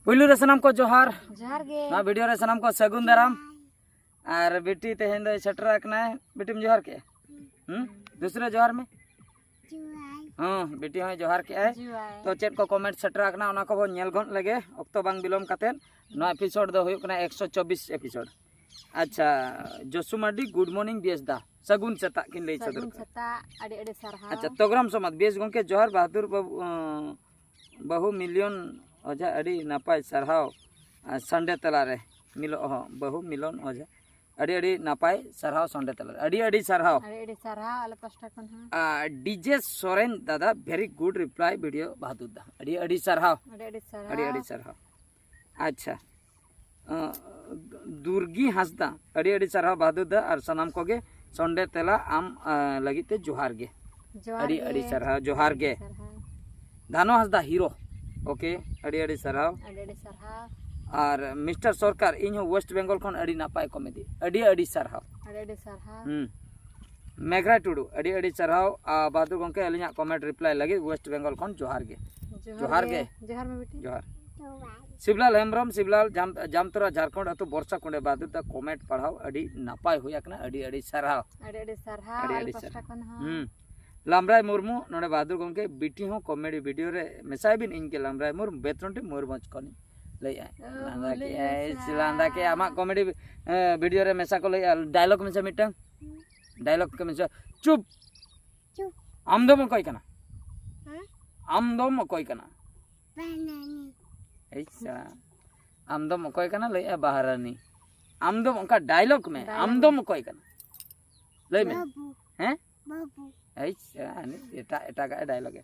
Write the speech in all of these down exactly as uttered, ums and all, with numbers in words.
ᱯᱩᱭᱞᱩ ᱨᱮ ᱥᱟᱱᱟᱢ ᱠᱚ ᱡᱚᱦᱟᱨ᱾ ᱡᱚᱦᱟᱨ ᱜᱮ᱾ ᱱᱚᱣᱟ ᱵᱷᱤᱰᱤᱭᱳ ᱨᱮ ᱥᱟᱱᱟᱢ ᱠᱚ ᱥᱟᱹᱜᱩᱱ ᱫᱟᱨᱟᱢ᱾ ᱟᱨ ᱵᱤᱴᱤ ᱛᱮᱦᱮᱧ ᱫᱚᱭ ᱥᱮᱴᱮᱨ ᱟᱠᱟᱱᱟᱭ᱾ ᱵᱤᱴᱤᱢ ᱡᱚᱦᱟᱨ ᱠᱮᱜᱼᱟ? ᱦᱩᱸ? ᱫᱩᱥᱨᱟ ᱡᱚᱦᱟᱨ ᱢᱮ᱾ ᱡᱚᱦᱟᱨ᱾ ᱦᱚᱸ, ᱵᱤᱴᱤ ᱦᱚᱸᱭ ᱡᱚᱦᱟᱨ ᱠᱮᱜᱼᱟᱭ᱾ ᱡᱚᱦᱟᱨ᱾ ᱛᱚ ᱪᱮᱫ ᱠᱚ ᱠᱚᱢᱮᱱᱴ ᱥᱮᱴᱮᱨ ᱟᱠᱟᱱᱟ ᱚᱱᱟ ᱠᱚᱵᱚᱱ ᱧᱮᱞ ᱜᱚᱫ ᱞᱮᱜᱮ ᱚᱠᱛᱚ ᱵᱟᱝ ᱵᱤᱞᱚᱢ ᱠᱟᱛᱮᱫ᱾ ᱱᱚᱣᱟ ᱮᱯᱤᱥᱳᱰ ᱫᱚ ᱦᱩᱭᱩᱜ ᱠᱟᱱᱟ ᱮᱠᱥᱚ ᱪᱚᱵᱵᱤᱥ ᱮᱯᱤᱥᱳᱰ᱾ ᱟᱪᱪᱷᱟ, ᱡᱚᱥᱩ ᱢᱟᱨᱰᱤ, ᱜᱩᱰ ᱢᱚᱨᱱᱤᱝ ᱵᱤᱭᱮᱥ ᱫᱟ, ᱥᱟᱹᱜᱩᱱ ᱥᱮᱛᱟᱜ ᱠᱤᱱ ᱞᱟᱹᱭ ᱥᱚᱫᱚᱨ ᱥᱟᱹᱜᱩᱱ ᱠᱟᱫᱟ᱾ ᱥᱮᱛᱟᱜ, ᱟᱹᱰᱤ ᱟᱹᱰᱤ ᱥᱟᱨᱦᱟᱣ᱾ ᱟᱪᱪᱷᱟ, ᱛᱚᱜᱨᱟᱢ ᱥᱚᱢᱟᱡᱽ, ᱵᱮᱥ ᱜᱚᱢᱠᱮ ᱡᱚᱦᱟᱨ, ᱵᱟᱦᱟᱫᱩᱨ ᱵᱟᱹᱵᱩ, ᱟᱸ, ᱵᱟᱹᱦᱩ ᱢᱤᱞᱤᱭᱚᱱ ᱚᱡᱷᱟ, ᱟᱹᱰᱤ ᱱᱟᱯᱟᱭ ᱥᱟᱨᱦᱟᱣ᱾ ᱟᱨ ᱥᱟᱱᱰᱮ ᱛᱟᱞᱟᱨᱮ ᱢᱤᱞᱚᱜ ᱦᱚᱸ, ᱵᱟᱹᱦᱩ ᱢᱤᱞᱚᱱ ᱚᱡᱷᱟ, ᱟᱹᱰᱤ ᱟᱹᱰᱤ ᱱᱟᱯᱟᱭ ᱥᱟᱨᱦᱟᱣ ᱥᱟᱱᱰᱮ ᱛᱟᱞᱟᱨᱮ, ᱟᱹᱰᱤ ᱟᱹᱰᱤ ᱥᱟᱨᱦᱟᱣ᱾ ᱟᱹᱰᱤ ᱟᱹᱰᱤ ᱥᱟᱨᱦᱟᱣ ᱟᱞᱮ ᱯᱟᱥᱴᱟ ᱠᱷᱚᱱ ᱦᱚᱸ᱾ ᱟᱨ ᱰᱤᱡᱮ ᱥᱚᱨᱮᱱ ᱫᱟᱫᱟ, very good reply video ᱵᱟᱦᱟᱫᱩᱨ ᱫᱟ, ᱟᱹᱰᱤ ᱟᱹᱰᱤ ᱥᱟᱨᱦᱟᱣ᱾ ᱟᱹᱰᱤ ᱟᱹᱰᱤ ᱥᱟᱨᱦᱟᱣ᱾ ᱟᱹᱰᱤ ᱟᱹᱰᱤ ᱥᱟᱨᱦᱟᱣ᱾ ᱟᱪᱪᱷᱟ, ᱟᱸ, ᱫᱩᱨᱜᱤ ᱦᱟᱸᱥᱫᱟ, ᱟᱹᱰᱤ ᱟᱹᱰᱤ ᱥᱟᱨᱦᱟᱣ ᱵᱟᱦᱟᱫᱩᱨ ᱫᱟ, ᱟᱨ ᱥᱟᱱᱟᱢ ᱠᱚᱜᱮ ᱥᱚᱱᱰᱮ ᱛᱮᱞᱟ ᱟᱢ, ᱟᱸ, ᱞᱟᱹᱜᱤᱫ ᱛᱮ ᱡᱚᱦᱟᱨ ᱜᱮ᱾ ᱡᱚᱦᱟᱨ ᱟᱹᱰᱤ ᱜᱮ᱾ ᱟᱹᱰᱤ ᱥᱟᱨᱦᱟᱣ, ᱡᱚᱦᱟᱨ ᱜᱮ᱾ ᱥᱟᱨᱦᱟᱣ᱾ ᱫᱷᱟᱱᱚ ᱦᱟᱸᱥᱫᱟ ᱦᱤᱨᱳ, ᱳᱠᱮ, ᱟᱹᱰᱤ ᱟᱹᱰᱤ ᱥᱟᱨᱦᱟᱣ᱾ ᱟᱹᱰᱤ ᱟᱹᱰᱤ ᱥᱟᱨᱦᱟᱣ᱾ ᱟᱨ ᱢᱤᱥᱴᱟᱨ ᱥᱚᱨᱠᱟᱨ, ᱤᱧ ᱦᱚᱸ ᱳᱭᱮᱥᱴ ᱵᱮᱝᱜᱚᱞ ᱠᱷᱚᱱ ᱟᱹᱰᱤ ᱱᱟᱯᱟᱭ ᱠᱚᱢᱮᱰᱤ, ᱟᱹᱰᱤ ᱟᱹᱰᱤ ᱥᱟᱨᱦᱟᱣ᱾ ᱟᱹᱰᱤ ᱟᱹᱰᱤ ᱥᱟᱨᱦᱟᱣ᱾ ᱦᱩᱸ᱾ ᱢᱮᱜᱷᱨᱟᱭ ᱴᱩᱰᱩ, ᱟᱹᱰᱤ ᱟᱹᱰᱤ ᱥᱟᱨᱦᱟᱣ᱾ ᱟᱨ ᱵᱟᱦᱟᱫᱩᱨ ᱜᱚᱢᱠᱮ, ᱟᱹᱞᱤᱧᱟᱜ ᱠᱚᱢᱮᱱᱴ ᱨᱤᱯᱞᱟᱭ ᱞᱟᱹᱜᱤᱫ ᱳᱭᱮᱥᱴ ᱵᱮᱝᱜᱚᱞ ᱠᱷᱚᱱ ᱡᱚᱦᱟᱨ ᱜᱮ᱾ ᱡᱚᱦᱟᱨ ᱡᱚᱦᱟᱨ ᱜᱮ᱾ ᱜᱮ᱾ ᱡᱚᱦᱟᱨ ᱢᱮ ᱵᱤᱴᱤ᱾ ᱡᱚᱦᱟᱨ᱾ ᱥᱤᱵᱞᱟᱞ ᱦᱮᱢᱵᱨᱚᱢ, ᱥᱤᱵᱞᱟᱞ ᱡᱟᱢ-, ᱡᱟᱢᱛᱚᱨᱟ ᱡᱷᱟᱲᱠᱷᱚᱸᱰ ᱟᱹᱛᱩ ᱵᱚᱨᱥᱟ ᱠᱩᱸᱰᱮ, ᱵᱟᱦᱟᱫᱩᱨ ᱫᱟ ᱠᱚᱢᱮᱱᱴ ᱯᱟᱲᱦᱟᱣ ᱟᱹᱰᱤ ᱱᱟᱯᱟᱭ ᱦᱩᱭ ᱟᱠᱟᱱᱟ, ᱟᱹᱰᱤ ᱟᱹᱰᱤ ᱥᱟᱨᱦᱟᱣ᱾ ᱟᱹᱰᱤ ᱟᱹᱰᱤ ᱥᱟᱨᱦᱟᱣ ᱟᱹᱰᱤ ᱟᱞᱮ ᱟᱹᱰᱤ ᱯᱟᱥᱴᱟ ᱥᱟᱨᱦᱟᱣ᱾ ᱠᱷᱚᱱ ᱦᱚᱸ᱾ ᱦᱩᱸ᱾ ᱞᱟᱢᱨᱟᱭ ᱢᱩᱨᱢᱩ, ᱱᱚᱰᱮ ᱵᱟᱦᱟᱫᱩᱨ ᱜᱚᱢᱠᱮ, ᱵᱤᱴᱤ ᱦᱚᱸ ᱠᱚᱢᱮᱰᱤ ᱵᱷᱤᱰᱤᱭᱳ ᱨᱮ ᱢᱮᱥᱟᱭ ᱵᱤᱱ, ᱤᱧ ᱜᱮ ᱞᱟᱢᱨᱟᱭ ᱢᱩᱨᱢᱩ, ᱵᱮᱛᱨᱚᱱᱴᱤ ᱢᱚᱭᱩᱨᱵᱷᱚᱸᱡᱽ ᱠᱷᱚᱱᱤᱧ ᱞᱟᱹᱭᱮᱜᱼᱟ᱾ ᱚ, ᱞᱟᱸᱫᱟ ᱞᱟᱹᱭ ᱠᱮᱜᱼᱟᱭ, ᱢᱮᱥᱟ᱾ ᱞᱟᱸᱫᱟ ᱠᱮᱜᱼᱟ, ᱟᱢᱟᱜ ᱠᱚᱢᱮᱰᱤ, ᱮ, ᱵᱷᱤᱰᱤᱭᱳ ᱨᱮ ᱢᱮᱥᱟ ᱠᱚ ᱞᱟᱹᱭᱮᱜᱼᱟ, ᱰᱟᱭᱞᱚᱜᱽ ᱢᱮᱥᱟ ᱢᱤᱫᱴᱟᱝ᱾ ᱰᱟᱭᱞᱚᱜᱽ ᱠᱚ ᱢᱮᱥᱟ᱾ ᱪᱩᱯ᱾ ᱪᱩᱯ᱾ ᱟᱢ ᱫᱚᱢ ᱚᱠᱚᱭ ᱠᱟᱱᱟ? ᱦᱮᱸ? ᱟᱢ ᱫᱚᱢ ᱚᱠᱚᱭ ᱠᱟᱱᱟ? ᱵᱟᱦᱨᱟᱱᱤ᱾ ᱮᱭ ᱥᱟ-, ᱟᱢ ᱫᱚᱢ ᱚᱠᱚᱭ ᱠᱟᱱᱟ? ᱞᱟᱹᱭᱮᱜᱼᱟ ᱵᱟᱦᱨᱟᱱᱤ᱾ ᱟᱢ ᱫᱚᱢ ᱚᱱᱠᱟ ᱰᱟᱭᱞᱚᱜᱽ ᱢᱮ, ᱰᱟᱭᱞᱚᱜᱽ ᱟᱢ ᱢᱮ᱾ ᱫᱚᱢ ᱚᱠᱚᱭ ᱠᱟᱱᱟ? ᱞᱟᱹᱭ ᱢᱮ᱾ ᱵᱟᱹᱵᱩ᱾ ᱦᱮᱸ? ᱵᱟᱹᱵᱩ᱾ ᱮᱭ ᱥᱟ-, ᱦᱟᱹᱱᱤ ᱮᱴᱟᱜ, ᱮᱴᱟᱜᱟᱜ ᱮ ᱰᱟᱭᱞᱚᱜᱽ ᱮ᱾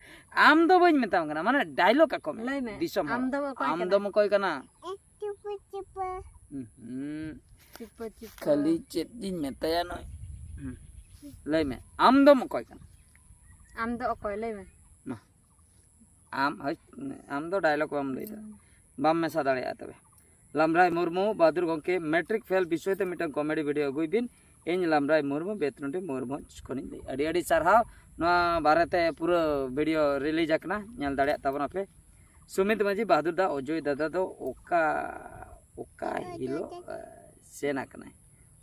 ᱟᱢ ᱫᱚ ᱵᱟᱹᱧ ᱢᱮᱛᱟᱢ ᱠᱟᱱᱟ, ᱢᱟᱱᱮ ᱰᱟᱭᱞᱚᱜᱽ ᱟᱠᱚ ᱢᱮ᱾ ᱞᱟᱹᱭ ᱢᱮ, ᱫᱤᱥᱚᱢ ᱦᱚᱲ᱾ ᱟᱢ ᱫᱚᱢ ᱚᱠᱚᱭ ᱟᱢ ᱠᱟᱱᱟ? ᱫᱚᱢ ᱚᱠᱚᱭ ᱠᱟᱱᱟ? ᱮ, ᱪᱩᱯᱟᱹ, ᱪᱩᱯᱟᱹ᱾ ᱦᱩᱸ᱾ ᱪᱩᱯᱟᱹ, ᱪᱩᱯᱟᱹ᱾ ᱠᱷᱟᱹᱞᱤ ᱪᱮᱫ ᱤᱧ ᱢᱮᱛᱟᱭᱟ ᱱᱩᱭ? ᱦᱩᱸ᱾ ᱞᱟᱹᱭ ᱢᱮ, ᱟᱢ ᱫᱚᱢ ᱚᱠᱚᱭ ᱠᱟᱱᱟ? ᱟᱢ ᱫᱚ ᱚᱠᱚᱭ? ᱞᱟᱹᱭ ᱢᱮ᱾ ᱢᱟ᱾ ᱟᱢ, ᱦᱳᱭ, ᱟᱢ ᱫᱚ ᱰᱟᱭᱞᱚᱜᱽ ᱵᱟᱢ ᱞᱟᱹᱭ ᱫᱟ᱾ ᱦᱩᱸ᱾ ᱵᱟᱢ ᱢᱮᱥᱟ ᱫᱟᱲᱮᱭᱟᱜᱼᱟ ᱛᱚᱵᱮ᱾ ᱞᱟᱢᱨᱟᱭ ᱢᱩᱨᱢᱩ, ᱵᱟᱦᱟᱫᱩᱨ ᱜᱚᱢᱠᱮ, ᱢᱮᱴᱨᱤᱠ ᱯᱷᱮᱞ ᱵᱤᱥᱚᱭ ᱛᱮ ᱢᱤᱫᱴᱟᱝ ᱠᱚᱢᱮᱰᱤ ᱵᱷᱤᱰᱤᱭᱳ ᱟᱹᱜᱩᱭ ᱵᱤᱱ᱾ ᱤᱧ ᱞᱟᱢᱨᱟᱭ ᱢᱩᱨᱢᱩ, ᱵᱮᱛᱱᱩᱰᱤ ᱢᱚᱭᱩᱨᱵᱷᱚᱸᱡᱽ ᱠᱷᱚᱱᱤᱧ ᱞᱟᱹᱭ᱾ ᱟᱹᱰᱤ ᱟᱹᱰᱤ ᱥᱟᱨᱦᱟᱣ᱾ ᱱᱚᱣᱟ ᱵᱟᱨᱮᱛᱮ ᱯᱩᱨᱟᱹ ᱵᱷᱤᱰᱤᱭᱳ ᱨᱤᱞᱤᱡᱽ ᱟᱠᱟᱱᱟ, ᱧᱮᱞ ᱫᱟᱲᱮᱭᱟᱜ ᱛᱟᱵᱚᱱᱟᱯᱮ᱾ ᱥᱩᱢᱤᱛ ᱢᱟᱹᱡᱷᱤ ᱵᱟᱦᱟᱫᱩᱨ ᱫᱟ, ᱚᱡᱚᱭ ᱫᱟᱫᱟ ᱫᱚ ᱚᱠᱟ, ᱚᱠᱟ ᱦᱤᱞᱳᱜ ᱮ, ᱥᱮᱱ ᱟᱠᱟᱱᱟᱭ?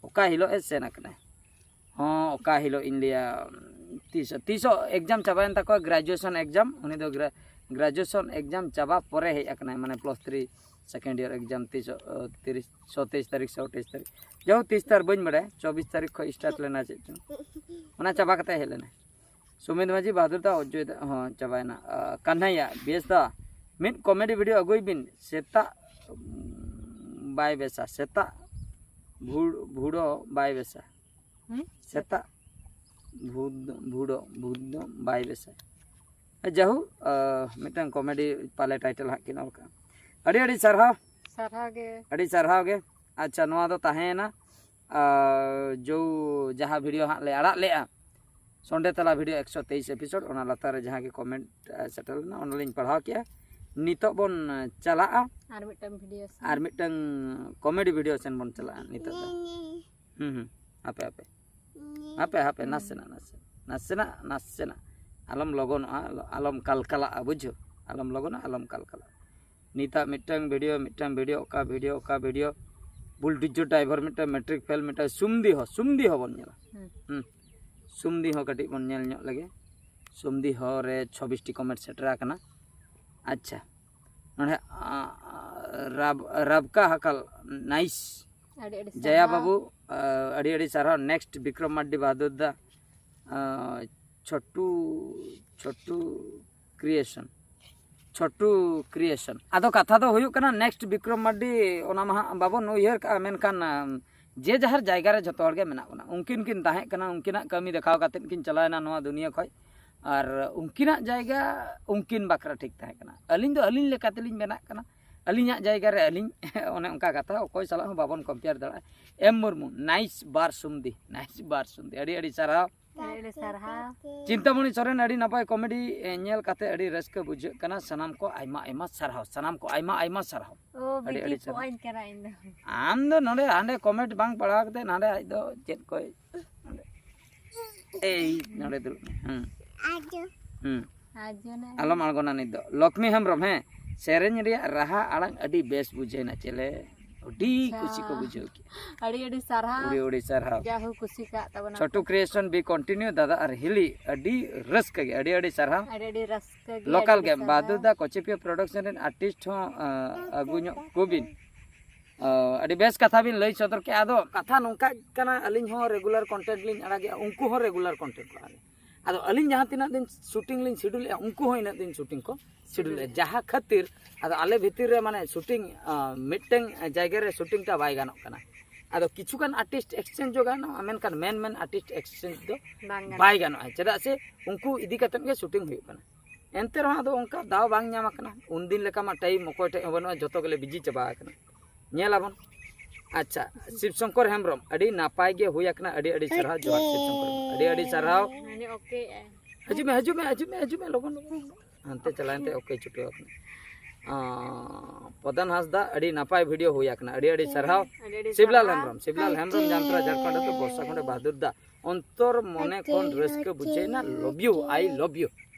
ᱚᱠᱟ ᱦᱤᱞᱳᱜ ᱮ ᱥᱮᱱ ᱟᱠᱟᱱᱟᱭ? ᱦᱚᱸ, ᱚᱠᱟ ᱦᱤᱞᱳᱜ ᱤᱧ ᱞᱟᱹᱭᱟ, ᱛᱤᱥ, ᱛᱤᱥᱚᱜ exam ᱪᱟᱵᱟᱭᱮᱱ ᱛᱟᱠᱚᱣᱟ, graduation exam, ᱩᱱᱤ ᱫᱚ gra-, graduation exam ᱪᱟᱵᱟ ᱯᱚᱨᱮ ᱦᱮᱡ ᱟᱠᱟᱱᱟᱭ, ᱢᱟᱱᱮ plus three second year exam ᱛᱤᱥᱚᱜ, ᱚ, ᱛᱤᱨᱤᱥ, ᱥᱚᱛᱮᱭᱤᱥ ᱛᱟᱹᱨᱤᱠᱷ ᱥᱮ ᱟᱴᱷᱟᱭᱤᱥ ᱛᱟᱹᱨᱤᱠᱷ, ᱡᱟᱭᱦᱳᱠ, ᱛᱤᱥ ᱛᱟᱹᱨᱤᱠᱷ ᱵᱟᱹᱧ ᱵᱟᱲᱟᱭᱟ, ᱪᱚᱵᱵᱤᱥ ᱛᱟᱹᱨᱤᱠᱷ ᱠᱷᱚᱱ start ᱞᱮᱱᱟ ᱪᱮᱫ ᱪᱚᱝ, ᱚᱱᱟ ᱪᱟᱵᱟ ᱠᱟᱛᱮ ᱦᱮᱡ ᱞᱮᱱᱟᱭ᱾ ᱥᱩᱢᱤᱛ ᱢᱟᱹᱡᱷᱤ ᱵᱟᱦᱟᱫᱩᱨ ᱫᱟ, ᱚᱡᱚᱭ ᱫᱟ, ᱦᱚᱸ, ᱪᱟᱵᱟᱭᱮᱱᱟ᱾ ᱟ, ᱠᱟᱱᱦᱟᱭᱟ, ᱵᱮᱥ ᱫᱟ, ᱢᱤᱫ comedy video ᱟᱹᱜᱩᱭ ᱵᱤᱱ᱾ ᱥᱮᱛᱟᱜ, ᱩᱢ, ᱵᱟᱭ ᱵᱮᱥᱟ, ᱥᱮᱛᱟᱜ ᱵᱷᱩᱲ-, ᱵᱷᱩᱲᱳ ᱵᱟᱭ ᱵᱮᱥᱟ᱾ ᱦᱩᱸ? ᱥᱮᱛᱟᱜ ᱵᱷᱩᱲ-, ᱵᱷᱩᱲᱳ, ᱵᱷᱩᱲᱳ ᱵᱟᱭ ᱵᱮᱥᱟ᱾ ᱡᱟᱦᱳᱠ, ᱟ, ᱢᱤᱫᱴᱟᱝ comedy ᱯᱟᱞᱮ title ᱦᱟᱸᱜ ᱠᱤᱱ ᱚᱞ ᱠᱟᱜᱼᱟ᱾ ᱟᱹᱰᱤ ᱟᱹᱰᱤ ᱥᱟᱨᱦᱟᱣ᱾ ᱥᱟᱨᱦᱟᱣ ᱜᱮ᱾ ᱟᱹᱰᱤ ᱥᱟᱨᱦᱟᱣ ᱜᱮ᱾ ᱟᱪᱪᱷᱟ, ᱱᱚᱣᱟ ᱫᱚ ᱛᱟᱦᱮᱸᱭᱮᱱᱟ, ᱟ, ᱡᱚ, ᱡᱟᱦᱟᱸ video ᱦᱟᱸᱜ ᱞᱮ ᱟᱲᱟᱜ ᱞᱮᱜᱼᱟ, ᱥᱚᱱᱰᱮ ᱛᱟᱞᱟ video ᱮᱠᱥᱚ ᱛᱮᱭᱤᱥ episode, ᱚᱱᱟ ᱞᱟᱛᱟᱨ ᱨᱮ ᱡᱟᱦᱟᱸ ᱜᱮ comment, ᱟ, ᱥᱮᱴᱮᱨ ᱞᱮᱱᱟ, ᱚᱱᱟ ᱞᱤᱧ ᱯᱟᱲᱦᱟᱣ ᱠᱮᱜᱼᱟ᱾ ᱱᱤᱛᱚᱜ ᱵᱚᱱ, ᱟ, ᱪᱟᱞᱟᱜᱼᱟ ᱟᱨ ᱢᱤᱫᱴᱟᱝ video ᱥᱮᱱ᱾ ᱟᱨ ᱢᱤᱫᱴᱟᱝ comedy video ᱥᱮᱱ ᱵᱚᱱ ᱪᱟᱞᱟᱜᱼᱟ ᱱᱤᱛᱚᱜ ᱫᱚ᱾ ᱦᱩᱸ, ᱦᱩᱸ᱾ ᱦᱟᱯᱮ, ᱦᱟᱯᱮ᱾ ᱦᱟᱯᱮ, ᱦᱟᱯᱮ, ᱦᱩᱸ᱾ ᱱᱟᱥᱮᱱᱟᱜ, ᱱᱟᱥᱮᱱᱟᱜ, ᱱᱟᱥᱮᱱᱟᱜ, ᱱᱟᱥᱮᱱᱟᱜ᱾ ᱟᱞᱚᱢ ᱞᱚᱜᱚᱱᱚᱜᱼᱟ, ᱟᱞᱚᱢ ᱠᱟᱞᱠᱟᱞᱟᱜᱼᱟ, ᱵᱩᱡᱷᱟᱹᱣ? ᱟᱞᱚᱢ ᱞᱚᱜᱚᱱᱟ, ᱟᱞᱚᱢ ᱠᱟᱞᱠᱟᱞᱟᱜᱼᱟ᱾ ᱱᱤᱛᱟᱜ ᱢᱤᱫᱴᱟᱝ video, ᱢᱤᱫᱴᱟᱝ video, ᱚᱠᱟ video, ᱚᱠᱟ video, ᱵᱩᱞᱰᱩᱡᱚ driver ᱢᱤᱫᱴᱟᱝ, matric fail ᱢᱤᱫᱴᱟᱝ, ᱥᱩᱢᱫᱤ ᱦᱚ, ᱥᱩᱢᱫᱤ ᱦᱚ ᱵᱚᱱ ᱧᱮᱞᱟ᱾ ᱦᱩᱸ᱾ ᱦᱩᱸ᱾ ᱥᱩᱢᱫᱤ ᱦᱚ ᱠᱟᱹᱴᱤᱡ ᱵᱚᱱ ᱧᱮᱞ ᱧᱚᱜ ᱞᱮᱜᱮ᱾ ᱥᱩᱢᱫᱤ ᱦᱚ ᱨᱮ ᱪᱷᱚᱵᱵᱤᱥ ᱴᱤ comment ᱥᱮᱴᱮᱨ ᱟᱠᱟᱱᱟ᱾ ᱟᱪᱪᱷᱟ, ᱱᱚᱰᱮ, ᱟ, ᱟ, ᱨᱟᱵ-, ᱨᱟᱵᱠᱟ ᱦᱟᱠᱟᱞ, nice᱾ ᱟᱹᱰᱤ ᱟᱹᱰᱤ ᱡᱟᱭᱟ ᱥᱟᱨᱦᱟᱣ᱾ ᱵᱟᱹᱵᱩ, ᱟ, ᱟᱹᱰᱤ ᱟᱹᱰᱤ ᱥᱟᱨᱦᱟᱣ᱾ Next ᱵᱤᱠᱨᱚᱢ ᱢᱟᱨᱰᱤ ᱵᱟᱦᱟᱫᱩᱨ ᱫᱟ, ᱟ, ᱪᱷᱚᱴᱩ, ᱪᱷᱚᱴᱩ creation, ᱪᱷᱚᱴᱩ creation᱾ ᱟᱫᱚ ᱠᱟᱛᱷᱟ ᱫᱚ ᱦᱩᱭᱩᱜ ᱠᱟᱱᱟ, next ᱵᱤᱠᱨᱚᱢ ᱢᱟᱨᱰᱤ, ᱚᱱᱟ ᱢᱟ ᱦᱟᱸᱜ ᱵᱟᱵᱚᱱ ᱩᱭᱦᱟᱹᱨ ᱠᱟᱜᱼᱟ, ᱢᱮᱱᱠᱷᱟᱱ, ᱟᱢ, ᱡᱮ ᱡᱟᱦᱟᱨ ᱡᱟᱭᱜᱟ ᱨᱮ ᱡᱷᱚᱛᱚ ᱦᱚᱲ ᱜᱮ ᱢᱮᱱᱟᱜ ᱵᱚᱱᱟ᱾ ᱩᱱᱠᱤᱱ ᱠᱤᱱ ᱛᱟᱦᱮᱸ ᱠᱟᱱᱟ, ᱩᱱᱠᱤᱱᱟᱜ ᱠᱟᱹᱢᱤ ᱫᱮᱠᱷᱟᱣ ᱠᱟᱛᱮᱫ ᱠᱤᱱ ᱪᱟᱞᱟᱣᱮᱱᱟ ᱱᱚᱣᱟ ᱫᱩᱱᱤᱭᱟᱹ ᱠᱷᱚᱡ, ᱟᱨ ᱩᱱᱠᱤᱱᱟᱜ ᱡᱟᱭᱜᱟ ᱩᱱᱠᱤᱱ ᱵᱟᱠᱷᱨᱟ ᱴᱷᱤᱠ ᱛᱟᱦᱮᱸ ᱠᱟᱱᱟ᱾ ᱟᱹᱞᱤᱧ ᱫᱚ ᱟᱹᱞᱤᱧ ᱞᱮᱠᱟ ᱛᱮᱞᱤᱧ ᱵᱮᱱᱟᱜ ᱠᱟᱱᱟ, ᱟᱹᱞᱤᱧᱟᱜ ᱡᱟᱭᱜᱟ ᱨᱮ ᱟᱹᱞᱤᱧ᱾ ᱚᱱᱮ ᱚᱱᱠᱟ ᱠᱟᱛᱷᱟ, ᱚᱠᱚᱭ ᱥᱟᱞᱟᱜ ᱦᱚᱸ ᱵᱟᱵᱚᱱ compare ᱫᱟᱲᱮᱭᱟᱜᱼᱟ᱾ ᱮᱢ ᱢᱩᱨᱢᱩ, nice ᱵᱟᱨ ᱥᱩᱢᱫᱤ, nice ᱵᱟᱨ ᱥᱩᱢᱫᱤ, ᱟᱹᱰᱤ ᱟᱹᱰᱤ ᱥᱟᱨᱦᱟᱣ᱾ ᱟᱹᱰᱤ ᱟᱹᱰᱤ ᱥᱟᱨᱦᱟᱣ᱾ ᱪᱤᱱᱛᱟᱢᱚᱬᱤ ᱥᱚᱨᱮᱱ, ᱟᱹᱰᱤ ᱱᱟᱯᱟᱭ comedy, ᱮ, ᱧᱮᱞ ᱠᱟᱛᱮ ᱟᱹᱰᱤ ᱨᱟᱹᱥᱠᱟᱹ ᱵᱩᱡᱷᱟᱹᱜ ᱠᱟᱱᱟ᱾ ᱥᱟᱱᱟᱢ ᱠᱚ ᱟᱭᱢᱟ ᱟᱭᱢᱟ ᱥᱟᱨᱦᱟᱣ, ᱥᱟᱱᱟᱢ ᱠᱚ ᱟᱭᱢᱟ ᱟᱭᱢᱟ ᱥᱟᱨᱦᱟᱣ᱾ ᱚ, ᱟᱹᱰᱤ ᱵᱤᱴᱤ ᱟᱹᱰᱤ ᱥᱟᱨᱦᱟᱣ᱾ ᱯᱚᱜᱼᱟᱹᱧ ᱠᱟᱱᱟ ᱤᱧ ᱫᱚ᱾ ᱟᱢ ᱫᱚ ᱱᱚᱰᱮ ᱦᱟᱸᱰᱮ comment ᱵᱟᱝ ᱯᱟᱲᱦᱟᱣ ᱠᱟᱛᱮ ᱱᱟᱰᱮ ᱟᱡ ᱫᱚ ᱪᱮᱫ ᱠᱚᱭ, ᱱᱚᱰᱮ᱾ ᱮᱭ, ᱱᱚᱰᱮ ᱫᱩᱲᱩᱵ ᱢᱮ᱾ ᱦᱩᱸ᱾ ᱦᱩᱸ᱾ ᱟᱞᱚᱢ ᱟᱬᱜᱚᱱᱟ ᱱᱤᱛ ᱫᱚ᱾ ᱞᱚᱠᱷᱢᱤ ᱦᱮᱢᱵᱨᱚᱢ, ᱦᱮᱸ, ᱥᱮᱨᱮᱧ ᱨᱮᱭᱟᱜ ᱨᱟᱦᱟ ᱟᱲᱟᱝ ᱟᱹᱰᱤ ᱵᱮᱥ ᱵᱩᱡᱷᱟᱹᱣᱱᱟ ᱪᱮᱞᱮ, ᱟᱹᱰᱤ ᱟᱪᱪᱷᱟ᱾ ᱠᱩᱥᱤ ᱠᱚ ᱵᱩᱡᱷᱟᱹᱣ ᱠᱮᱫᱟ᱾ ᱟᱹᱰᱤ ᱟᱹᱰᱤ ᱥᱟᱨᱦᱟᱣ᱾ ᱟᱹᱰᱤ ᱟᱹᱰᱤ ᱥᱟᱨᱦᱟᱣ᱾ ᱡᱟ ᱦᱩ ᱠᱩᱥᱤ ᱠᱟᱜ ᱛᱟᱵᱚᱱᱟ᱾ ᱪᱷᱳᱴᱩ ᱠᱨᱤᱭᱮᱥᱚᱱ ᱵᱤ ᱠᱚᱱᱴᱤᱱᱤᱭᱩ ᱫᱟᱫᱟ ᱟᱨ ᱦᱤᱞᱤ, ᱟᱹᱰᱤ ᱨᱟᱹᱥᱠᱟᱹ ᱜᱮ, ᱟᱹᱰᱤ ᱟᱹᱰᱤ ᱥᱟᱨᱦᱟᱣ᱾ ᱟᱹᱰᱤ ᱟᱹᱰᱤ ᱨᱟᱹᱥᱠᱟᱹ ᱜᱮ, ᱞᱳᱠᱟᱞ ᱟᱹᱰᱤ ᱜᱮᱢ ᱥᱟᱨᱦᱟᱣ᱾ ᱵᱟᱫᱩᱫᱟ ᱠᱚᱪᱮᱯᱤᱭᱟ ᱯᱨᱚᱰᱟᱠᱥᱚᱱ ᱨᱮᱱ ᱟᱨᱴᱤᱥᱴ ᱦᱚᱸ ᱟ, ᱟᱹᱜᱩ ᱧᱚᱜ ᱠᱚᱵᱤᱱ᱾ ᱚ, ᱟᱹᱰᱤ ᱵᱮᱥ ᱠᱟᱛᱷᱟ ᱵᱤᱱ ᱞᱟᱹᱭ ᱥᱚᱫᱚᱨ ᱠᱮᱫᱼᱟ᱾ ᱟᱫᱚ ᱠᱟᱛᱷᱟ ᱱᱚᱝᱠᱟ ᱠᱟᱱᱟ, ᱟᱹᱞᱤᱧ ᱦᱚᱸ ᱨᱮᱜᱩᱞᱟᱨ ᱠᱚᱱᱴᱮᱱᱴ ᱞᱤᱧ ᱟᱲᱟᱜᱮᱜᱼᱟ, ᱩᱱᱠᱩ ᱦᱚᱸ ᱨᱮᱜᱩᱞᱟᱨ ᱠᱚᱱᱴᱮᱱᱴ ᱠᱚ ᱟᱲᱟᱜᱟ᱾ ᱟᱫᱚ ᱟᱹᱞᱤᱧ ᱡᱟᱦᱟᱸ ᱛᱤᱱᱟᱹᱜ ᱫᱤᱱ ᱥᱩᱴᱤᱝ ᱞᱤᱧ ᱥᱤᱰᱩᱞᱮᱜᱼᱟ, ᱩᱱᱠᱩ ᱦᱚᱸ ᱤᱱᱟᱹᱜ ᱫᱤᱱ ᱥᱩᱴᱤᱝ ᱠᱚ ᱥᱤᱰᱩᱞᱮᱜᱼᱟ᱾ ᱡᱟᱦᱟᱸ ᱠᱷᱟᱹᱛᱤᱨ ᱟᱫᱚ ᱟᱞᱮ ᱵᱷᱤᱛᱤᱨ ᱨᱮ ᱢᱟᱱᱮ ᱥᱩᱴᱤᱝ ᱟ, ᱢᱤᱫᱴᱟᱝ ᱡᱟᱭᱜᱟ ᱨᱮ ᱥᱩᱴᱤᱝ ᱴᱟ ᱵᱟᱭ ᱜᱟᱱᱚᱜ ᱠᱟᱱᱟ᱾ ᱟᱫᱚ ᱠᱤᱪᱷᱩ ᱜᱟᱱ ᱟᱨᱴᱤᱥᱴ ᱮᱠᱥᱪᱮᱧᱡᱽ ᱦᱚᱸ ᱜᱟᱱᱚᱜᱼᱟ, ᱢᱮᱱᱠᱷᱟᱱ ᱢᱮᱱ ᱢᱮᱱ ᱟᱨᱴᱤᱥᱴ ᱮᱠᱥᱪᱮᱧᱡᱽ ᱫᱚ ᱵᱟᱝ ᱜᱟᱱᱚᱜᱼᱟ᱾ ᱵᱟᱭ ᱜᱟᱱᱚᱜᱼᱟ᱾ ᱪᱮᱫᱟᱜ ᱥᱮ ᱩᱱᱠᱩ ᱤᱫᱤ ᱠᱟᱛᱮᱫ ᱜᱮ ᱥᱩᱴᱤᱝ ᱦᱩᱭᱩᱜ ᱠᱟᱱᱟ᱾ ᱮᱱᱛᱮ ᱨᱮᱦᱚᱸ ᱟᱫᱚ ᱚᱱᱠᱟ ᱫᱟᱣ ᱵᱟᱝ ᱧᱟᱢ ᱟᱠᱟᱱᱟ᱾ ᱩᱱᱫᱤᱱ ᱞᱮᱠᱟ ᱢᱟ ᱴᱟᱭᱤᱢ ᱚᱠᱚᱭ ᱴᱷᱮᱡ ᱦᱚᱸ ᱵᱟᱹᱱᱩᱜᱼᱟ, ᱡᱚᱛᱚ ᱜᱮᱞᱮ ᱵᱤᱡᱤ ᱪᱟᱵᱟ ᱟᱠᱟᱱᱟ᱾ ᱧᱮᱞ ᱟᱵᱚᱱ᱾ ᱟᱪᱪᱷᱟ, ᱥᱤᱵ ᱥᱚᱝᱠᱚᱨ ᱦᱮᱢᱵᱨᱚᱢ, ᱟᱹᱰᱤ ᱱᱟᱯᱟᱭ ᱜᱮ ᱦᱩᱭ ᱟᱠᱟᱱᱟ, ᱟᱹᱰᱤ ᱟᱹᱰᱤ ᱥᱟᱨᱦᱟᱣ᱾ ᱡᱚᱦᱟᱨ ᱥᱤᱵ ᱥᱚᱝᱠᱚᱨ ᱦᱮᱢᱵᱨᱚᱢ, ᱟᱹᱰᱤ ᱟᱹᱰᱤ ᱥᱟᱨᱦᱟᱣ᱾ ᱢᱟᱱᱮ ᱳᱠᱮ ᱟᱭ᱾ ᱦᱤᱡᱩᱜ ᱢᱮ, ᱦᱤᱡᱩᱜ ᱢᱮ, ᱦᱤᱡᱩᱜ ᱢᱮ, ᱦᱤᱡᱩᱜ ᱢᱮ, ᱞᱚᱜᱚᱱ, ᱞᱚᱜᱚᱱ᱾ ᱦᱟᱱᱛᱮ ᱪᱟᱞᱟᱣ ᱮᱱᱛᱮ ᱳᱠᱮ ᱪᱷᱩᱴᱟᱹᱣ ᱟᱠᱟᱱᱟ᱾ ᱟᱸ, ᱯᱨᱚᱫᱷᱟᱱ ᱦᱟᱸᱥᱫᱟ, ᱟᱹᱰᱤ ᱱᱟᱯᱟᱭ ᱵᱷᱤᱰᱤᱭᱳ ᱦᱩᱭ ᱟᱠᱟᱱᱟ, ᱟᱹᱰᱤ ᱟᱹᱰᱤ ᱥᱟᱨᱦᱟᱣ᱾ ᱟᱹᱰᱤ ᱟᱹᱰᱤ ᱥᱤᱵᱞᱟᱞ ᱥᱟᱨᱦᱟᱣ᱾ ᱦᱮᱢᱵᱨᱚᱢ, ᱥᱤᱵᱞᱟᱞ ᱦᱮᱢᱵᱨᱚᱢ ᱡᱟᱢᱛᱨᱟ ᱡᱷᱟᱲᱠᱷᱚᱸᱰ ᱟᱹᱛᱩ ᱵᱚᱨᱥᱟ ᱠᱷᱚᱸᱰᱮ ᱵᱟᱦᱟᱫᱩᱨ ᱫᱟ, ᱚᱱᱛᱚᱨ ᱢᱚᱱᱮ ᱠᱷᱚᱱ ᱨᱟᱹᱥᱠᱟᱹ ᱵᱩᱡᱷᱟᱹᱣ ᱮᱱᱟ, love you, I love you,